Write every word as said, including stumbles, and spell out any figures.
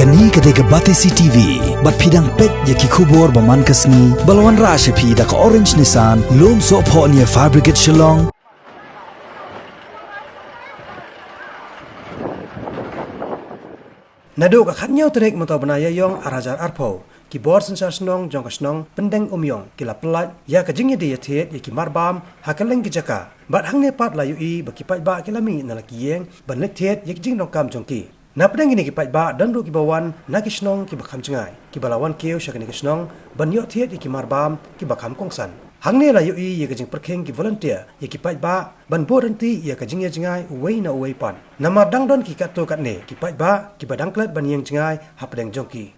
Kane ka dei ka Batesi T V, bad phi dang peit ïa ki khubor ba man ka sngi, ba la wanrah sha phi da ka Orange Nissan, Lumsohphoh near Fire Brigade Shillong. Naduh ka khatñiew tarik mynta u bnai Ïaïong ar hajar arphew, ki bor synshar shnong jong ka shnong Pyndeng Umïong ki la pyllait ïa ka jingïadie ïathied ïa ki marbam ha kylleng ki jaka. Bad hangne pat la ïohi ba ki paidbah ki la mih na la ki ïing ban leit thied ïa ki jingdonkam jong ki. Napdeng kine ki paidbah don ruh kiba wan na ki shnong kiba kham jngai, kiba la wan kiew sha kane ka shnong ban ïoh thied ïa ki marbam kiba kham kongsan. Hangne la ïohi ïa ka jingpyrkhing ki volunteer ïa ki paidbah ban bud ryntih ïa ka jingïajngai uwei na uwei pat. Namar dang don ki katto katne ki paidbah kiba dang klet ban ïeng jngai hapdeng jong ki.